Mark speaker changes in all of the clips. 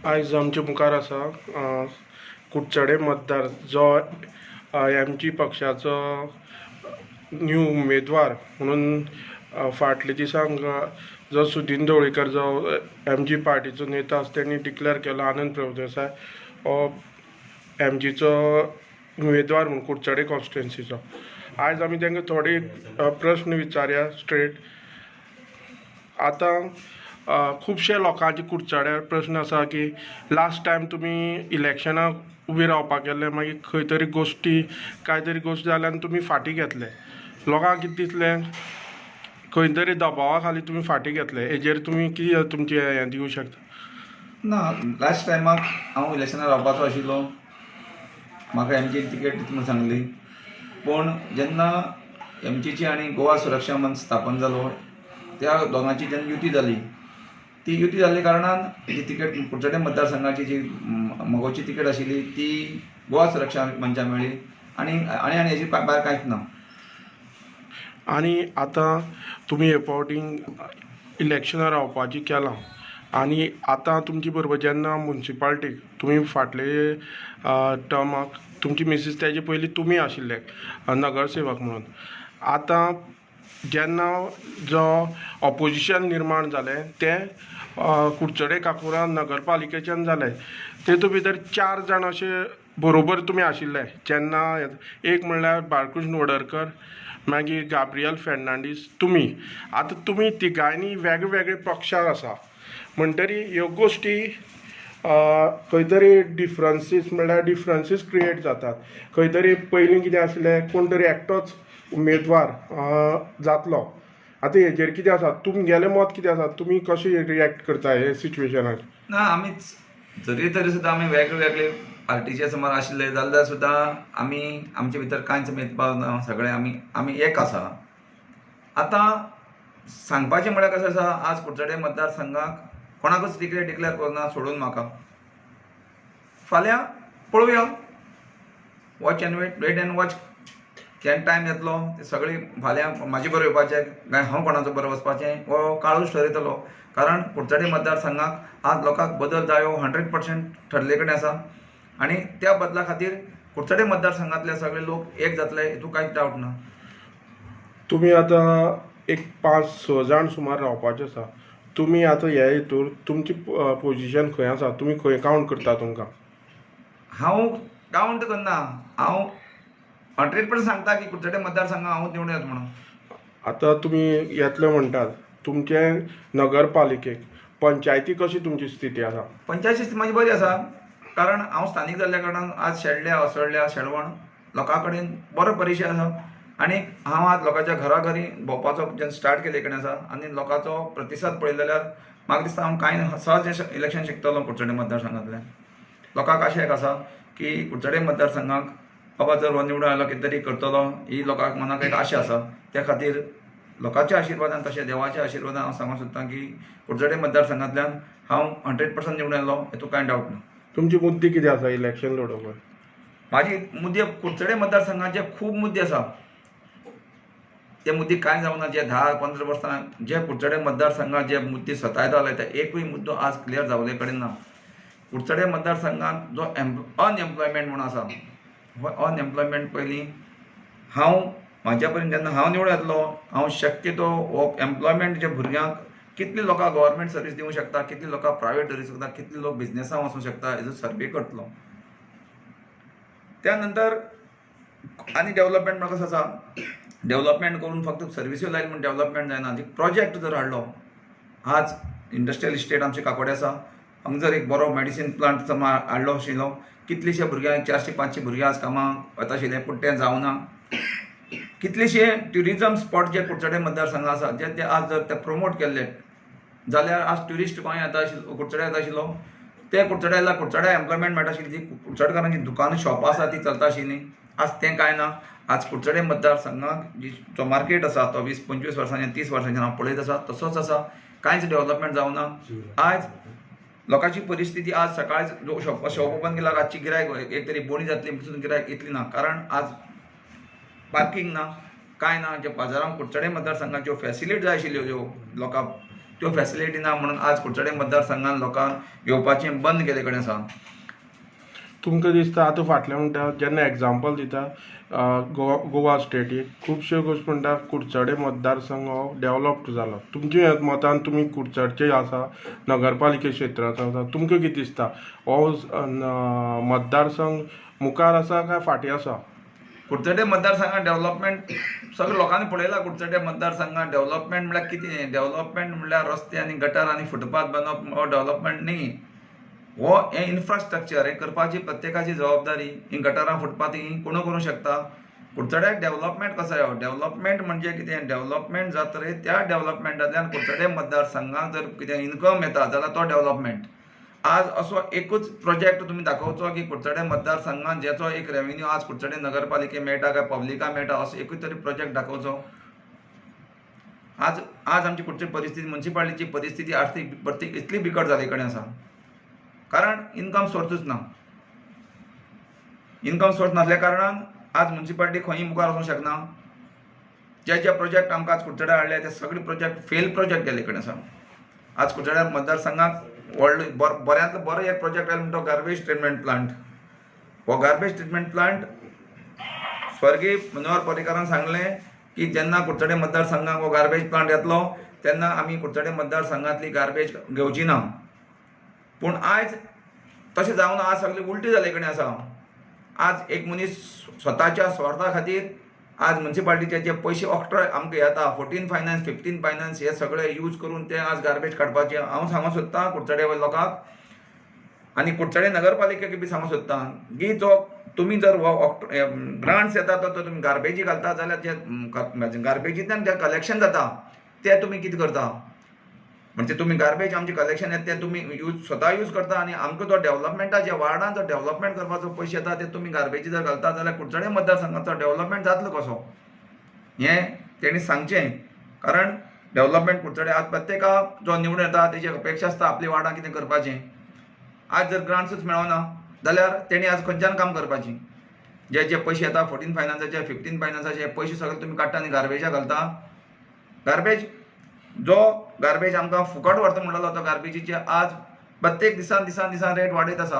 Speaker 1: आयज आमचे मुखार आसा कुडचडे मतदार जो एम जी पक्षाचो न्यू उमेदवार म्हणून फाटल्या दिसांक जो सुदीन ढवळीकर जो एम जी पार्टीचो नेता आसा तेणी डिक्लेअर केलो आनंद प्रभुदेसाय हो एम जीचो उमेदवार म्हणून कुडचडे कॉन्स्टिट्युएन्सीचो. आयज आमी तांकां थोडे प्रस्न विचारया स्ट्रेट. आतां खुबशे लोकांचे कुडचड्यार प्रस्न आसा की लास्ट टायम तुमी इलेक्शनाक उबे रावपाक गेल्ले, मागीर खंय तरी गोश्टी कांय तरी गोश्टी जाल्या आनी तुमी फाटीं घेतले. लोकांक कितें दिसलें खंय तरी दबावा खाली तुमी फाटीं घेतले, हेजेर तुमी कितें तुमचें हें दिवं शकता?
Speaker 2: ना, लास्ट टायमाक हांव इलेक्शनाक रावपाचो आशिल्लो, म्हाका एमजीन तिकेट दिता म्हूण सांगली, पूण जेन्ना एमजीची आनी गोवा सुरक्षा मंच स्थापन जालो त्या दोगांची जेन्ना युती जाली, ती युती जाल्ल्या कारणान जी तिकेट कुडचडे मतदारसंघाची जी मगोची तिकेट आशिल्ली ती गोवा सुरक्षा मंचाक मेळ्ळी आनी आनी आनी हेजी भायर कांयच ना.
Speaker 1: आनी आतां तुमी हे फावटीं इलेक्शनां रावपाची केलां आनी आतां तुमचे बरोबर जेन्ना मुन्सिपाल्टीक तुमी फाटले टर्माक तुमची मिसीस तेजे पयलीं तुमी आशिल्ले नगरसेवक म्हणून, आतां जेन्ना जो ऑपोजिशन निर्माण जालें तें कुडचडे काकुरा नगरपालिकेच्यान जालें, तेतूंत भितर 4 जाण अशे बरोबर तुमी आशिल्ले जेन्ना, एक म्हणल्यार बाळकृष्ण वडरकर, मागीर गाब्रियल फेर्नांडीस, तुमी. आतां तुमी तिगांयनी वेगळे वेगळे पक्षार आसा म्हणटरी ह्यो गोश्टी खंय तरी डिफरन्सीस म्हणल्यार डिफरन्सीस क्रिएट जातात. खंय तरी पयलीं कितें आसलें कोण तरी एकटोच उमेदवार जातलो, आतां हेजेर कितें आसा तुमगेलें मत कितें आसा, तुमी कशें रिएक्ट करता हे सिच्युएशनाक?
Speaker 2: ना, आमी जरी तरी सुद्दां आमी वेगळे वेगळे पार्टीचे समज आशिल्ले जाल्यार सुद्दां आमी आमचे भितर कांयच भेदभाव ना, सगळे आमी आमी एक आसा. आतां सांगपाचें म्हळ्यार कशें आसा, आज कुडचडे मतदारसंघाक कोणाकूच तिकेट डिक्लेअर करूना सोडून म्हाका, फाल्यां पळोवया, watch and wait, wait and watch. केन्ना टायम येतलो ते सगळी फाल्यां म्हाजे बरोबर येवपाचें काय हांव कोणाचो बरोबर वचपाचें हो काळूच ठरयतलो. कारण कुडचडे मतदारसंघाक आज लोकांक बदल जायो 100% ठरले कडेन आसा आनी त्या बदला खातीर कुडचडे मतदारसंघांतले सगळे लोक एक जातले हितूंत कांयच डावट ना.
Speaker 1: तुमी आतां एक 5-6 जाण सुमार रावपाचे आसा, तुमी आतां हे हितूर तुमची पोजिशन खंय आसा, तुमी खंय कावंट करता तुमकां?
Speaker 2: हांव कावंट करना, हांव 100% सांगता की कुडचडे मतदारसंघात हांव निवडून येता म्हणून.
Speaker 1: आतां तुमी येतले म्हणटात, तुमचे नगरपालिकेक पंचायती कशी तुमची स्थिती आसा?
Speaker 2: पंचायती स्थिती म्हाजी बरी आसा, कारण हांव स्थानीक जाल्ल्या कारणान आज शेडल्या असोळड्या शेलवण लोकां कडेन बरो परिचय आसा आनी हांव आज लोकांच्या घराघरी भोंवपाचो जेन्ना स्टार्ट केल्ले कडेन आसा आनी लोकांचो प्रतिसाद पळयलो जाल्यार म्हाका दिसता हांव कांय सहज इलेक्शन जिखतलो कुडचडे मतदारसंघांतल्यान. लोकांक अशें एक आसा की कुडचडे मतदारसंघाक बाबा जर हो निवडून आयलो कितें तरी करतलो ही लोकांक मनाक एक आशा आसा. त्या खातीर लोकांच्या आशिर्वादान तशें देवाच्या आशिर्वादान हांव सांगूंक सोदतां की कुडचडे मतदारसंघांतल्यान हांव 100% निवडून आयलो हितूंत कांय डावट ना.
Speaker 1: तुमची मुद्दे कितें आसा इलेक्शन लडोवपाक?
Speaker 2: म्हाजी मुद्दे कुडचडे मतदारसंघाचे खूब मुद्दे आसा, ते मुद्दे कांय जावना. जे 10-15 वर्सां जे कुडचडे मतदारसंघात जे मुद्दे सतायताले ते एकूय मुद्दो आज क्लियर जावले कडेन ना. कुडचडे मतदारसंघात जो अनएम्प्लॉयमेंट म्हणून आसा, हो अनएम्प्लॉयमेंट पयलीं हांव म्हाज्या पर्यंत जेन्ना हांव निवडून येतलो हांव शक्यतो हो एम्प्लॉयमेंट जे भुरग्यांक कितले लोकांक गव्हर्मेंट सर्वीस दिवंक शकता, कितले लोकांक प्रायवेट सर्वीस शकता, कितले लोक बिजनेसां वचूंक शकता हेजो सर्वे करतलो. त्या नंतर आनी डेवलपमेंट म्हणल्यार कसो आसा, डेवलपमेंट करून फक्त सर्विस्यो लायली म्हूण डेवलपमेंट जायना. प्रोजेक्ट जर हाडलो, आज इंडस्ट्रियल इस्टेट आमचे काकोडे आसा, हांगा जर एक बरो मेडिसीन प्लांट समज हाडलो आशिल्लो कितलेशे भुरग्यांक 400-500 भुरगे आज कामाक वता आशिल्ले, पूण तें जावना. कितलेशे ट्युरिजम स्पॉट जे कुडचडे मतदारसंघात आसा जे ते आज जर ते प्रमोट केल्ले जाल्यार आज ट्युरिस्ट गोंय येता आशिल्लो, कुडचडे येता आशिल्लो, ते कुडचडे आयल्यार कुडचड्या एम्प्लॉयमेंट मेळटा आशिल्ली, जी कुडचडकारांची दुकानां शॉपां आसा ती चलता आशिल्ली, आज तें कांय ना. आज कुडचडे मतदारसंघात जी जो मार्केट आसा तो 20-25 वर्सांचे 30 वर्सांचे हांव पळयत आसा तसोच आसा, कांयच डेवलपमेंट जावना. आज लोकांची परिस्थिती आज सकाळी शॉप ओपन केल्यार रातची गिरायक एक तरी बोणी जातली म्हणून गिरायक येतली ना, कारण आज पार्किंग ना, कांय ना. जे बाजारांत कुडचडे मतदारसंघात ज्यो फॅसिलिटी जाय आशिल्ल्यो ज्यो लोकांक त्यो फॅसिलिटी ना म्हणून आज कुडचडे मतदारसंघान लोकांक येवपाचें बंद केल्ले कडेन आसा.
Speaker 1: तुमकां दिसता आतां फाटलें म्हणटा जेन्ना एग्जाम्पल दिता गोवा स्टेटीक खुबश्यो गोश्ट म्हणटा कुडचडे मतदारसंघ हो डेवलप्ड जालो, तुमच्या मतान तुमी कुडचडचे आसा नगरपालिके क्षेत्रांत आसा, तुमकां कितें दिसता हो मतदारसंघ मुखार आसा काय फाटीं आसा?
Speaker 2: कुडचडे मतदारसंघात डेवलपमेंट सगळे लोकांनी पळयला. कुडचडे मतदारसंघात डेवलपमेंट म्हळ्यार कितें? डेवलपमेंट म्हळ्यार रस्ते आनी गटर आनी फुटपाथ बांदप हो डेवलपमेंट न्ही, हो हें इन्फ्रास्ट्रक्चर हें करपाची प्रत्येकाची जबाबदारी. ही गटरां फुटपाथ ही कोणू करूंक शकता. कुडचड्याक डेवलपमेंट कसो येवप? डेवलपमेंट म्हणजे कितें? डेवलपमेंट जातकीर त्या डेवलपमेंटांतल्यान कुडचडे मतदारसंघाक जर कितें इनकम येता जाल्यार तो डेवलपमेंट. आज असो एकूच प्रोजेक्ट तुमी दाखोवचो की कुडचडे मतदारसंघात जेचो एक रेवेन्यू आज कुडचडे नगरपालिके मेळटा काय पब्लिकाक मेळटा, असो एकूच तरी प्रोजेक्ट दाखोवचो. आज आज आमची कुडचडे परिस्थिती, मुन्सिपालिटीची परिस्थिती आर्थीक परिस्थिती इतली बिकट जाल्ले कडेन आसा, कारण इनकम सोर्सूच ना. इनकम सोर्स नासल्या कारणान आज मुन्सिपालिटी खंय मुखार वचूंक शकना. जे जे प्रोजेक्ट आमकां आज कुडचड्यार हाडले ते सगळे प्रोजेक्ट फेल प्रोजेक्ट गेल्ले कडेन आसा. आज कुडचड्यार मतदारसंघाक व्हडलो बऱ्यांतलो बरो एक प्रोजेक्ट आयलो म्हणटा तो गार्बेज ट्रिटमेंट प्लांट. हो गार्बेज ट्रिटमेंट प्लांट स्वर्गीय मनोहर पर्रीकारान सांगलें की जेन्ना कुडचडे मतदारसंघाक हो गार्बेज प्लांट येतलो तेन्ना आमी कुडचडे मतदारसंघांतली गार्बेज घेवची ना. पूण आयज तशें जावन आज सगळें उल्टी जाल्ले कडेन आसा. आज एक मनीस स्वताच्या स्वार्था खातीर आज मुन्सिपालिटीचे जे पयशे ऑक्ट्रॉय आमकां येता 14 फायनान्स 15 फायनान्स हे सगळे यूज करून ते आज गार्बेज काडपाचे. हांव सांगूंक सोदतां कुडचडे वयल्या लोकांक आनी कुडचडे नगरपालिकेक बी सांगूंक सोदतां की जो तुमी जर हो ग्रांट्स येता तो तुमी गार्बेजी घालता जाल्यार जे गार्बेजींतल्यान जे कलेक्शन जाता ते तुमी कितें करता म्हणजे तुमी गार्बेज आमचे कलेक्शन येता तें तुमी यूज स्वता यूज करता आनी आमकां तो डेवलपमेंटा जे वार्डान जो डेवलपमेंट करपाचो पयशे येता ते तुमी गार्बेजी जर घालता जाल्यार कुडचडे मतदारसंघाचो डेवलपमेंट जातलो कसो हें तेणी सांगचें. कारण डेवलपमेंट कुडचडे आज प्रत्येका जो निवडून येता तेजी अपेक्षा आसता आपल्या वार्डान कितें करपाचें. आज जर ग्रांट्सूच मेळना जाल्यार तेणी आज खंयच्यान काम करपाचें? जे जे पयशे येता 14 फायनान्साचे 15 फायनान्साचे पयशे सगळे तुमी काडटा आनी गार्बेजा घालता. गार्बेज जो गार्बेज आमकां फुकट व्हरता म्हणलेलो तो गार्बेजीचे आज प्रत्येक दिसान दिसान दिसान रेट वाडयत आसा.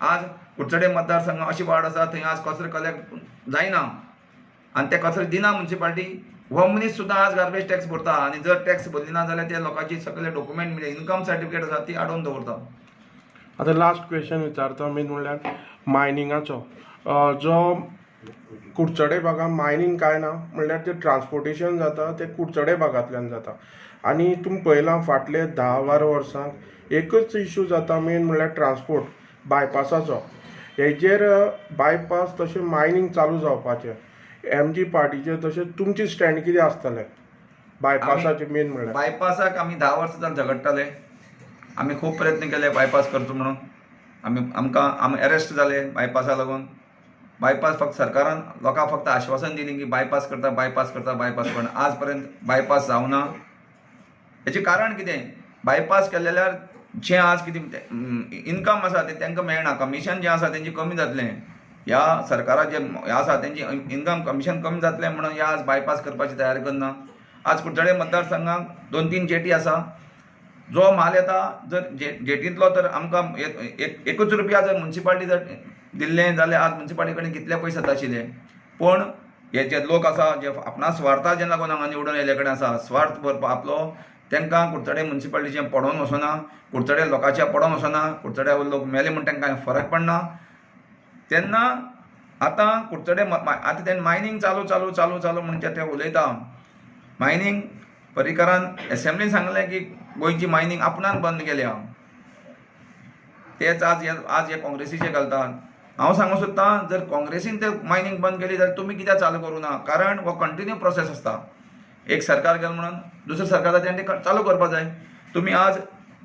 Speaker 2: आज कुडचडे मतदारसंघ अशी वाड आसा थंय आज कचरो कलेक्ट जायना आनी ते कचरो दिना मुन्सिपालिटी. हो मनीस सुद्दां आज गार्बेज टॅक्स भरता आनी जर टॅक्स भरली ना जाल्यार ते लोकांची सगळे डॉक्युमेंट म्हणजे इनकम सर्टिफिकेट आसा ती आडोवन दवरता.
Speaker 1: आतां लास्ट क्वेश्चन विचारता मेन म्हणल्यार मायनिंगाचो जो कुडचडे भागान मायनींग कांय ना म्हणल्यार तें ट्रान्सपोर्टेशन जाता तें कुडचडे भागांतल्यान जाता आनी तुमी पळयलां फाटले 10-12 वर्सांक एकच इशू जाता मेन म्हणल्यार ट्रान्सपोर्ट बायपासाचो. हेजेर बायपास तशें मायनींग चालू जावपाचें एमजी पार्टीचें तशें तुमचें स्टँड कितें आसतलें बायपासाचें मेन म्हणल्यार?
Speaker 2: बायपासाक आमी 10 वर्सां जावन झगडटाले. आमी खूब प्रयत्न केले बायपास करचो म्हणून. आमी आमकां आमी एरेस्ट जाले बायपासा लागून. बायपास फक्त सरकारान लोकांक फक्त आश्वासन दिलें की बायपास करता बायपास करता बायपास करता, आज पर्यंत बायपास जावना. हेचें कारण कितें? बायपास केले जाल्यार जें आज कितें इनकम आसा तें तांकां मेळना, कमिशन जें आसा तेंचें कमी जातलें. ह्या सरकारा जें हें आसा तेंची इनकम कमिशन कमी जातलें म्हणून ह्या आज बायपास करपाची तयारी करना. आज कुडचडे मतदारसंघाक 2-3 जेटी आसा. जो म्हाल येता जर जेटींतलो तर आमकां एकूच रुपया जर मुन्सिपालिटी जर दिल्लें जाल्यार आज मुन्सिपालिटी कडेन कितले पयशे जाता आशिल्ले. पूण हे जे लोक आसा जे आपणा स्वार्था जेन्ना लागून हांगा निवडून आयिल्ले कडेन आसा स्वार्थ भरपा आपलो तांकां कुडचडे मुन्सिपालिटीचें पडोन वचना, कुडचडे लोकांचें पडोन वचना, कुडचड्या लोक मेले म्हूण तांकां फरक पडना. तेन्ना आतां कुडचडे आतां तें मायनींग चालू चालू चालू चालू म्हणजे ते उलयता. मायनींग पर्रीकारान एसेंब्लीन सांगलें की गोंयची मायनींग आपणान बंद केल्या, तेच आज आज हे काँग्रेसीचे घालतात. हांव सांगूंक सोदतां जर काँग्रेसीन ते मायनींग बंद केली जाल्यार तुमी कित्याक चालू करूं ना? कारण हो कंटिन्यू प्रोसेस आसता. एक सरकार गेलें म्हणून दुसरें सरकार जाता तें चालू करपाक जाय. तुमी आज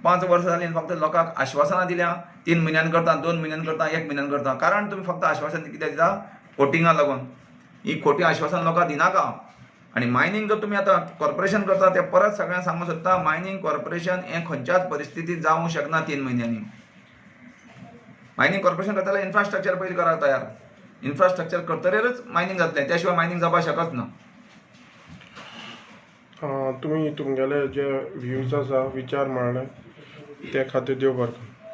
Speaker 2: 5 वर्सां जालीं फक्त लोकांक आश्वासनां दिल्या, 3 म्हयन्यान करता, 2 म्हयन्यान करता, 1 म्हयन्यान करता. कारण तुमी फक्त आश्वासन कित्याक दिता? वोटिंगा लागून. ही खोटी आश्वासन लोकांक दिनाका. आनी मायनींग जर तुमी आतां कॉर्पोरेशन करता तें परत सगळ्यांक सांगूंक सोदता, मायनींग कॉर्पोरेशन हें खंयच्याच परिस्थितींत जावंक शकना 3 म्हयन्यांनी. मायनींग कॉर्पोरेशन करता जाल्यार इन्फ्रास्ट्रक्चर पयलीं करात तयार. इन्फ्रास्ट्रक्चर करतकीरच मायनींग जातलें, त्या शिवाय मायनींग जावपाक शकच ना.
Speaker 1: तुमी तुमगेले जे व्यूज आसा, विचार मांडले, ते खातीर देव बरें करूं.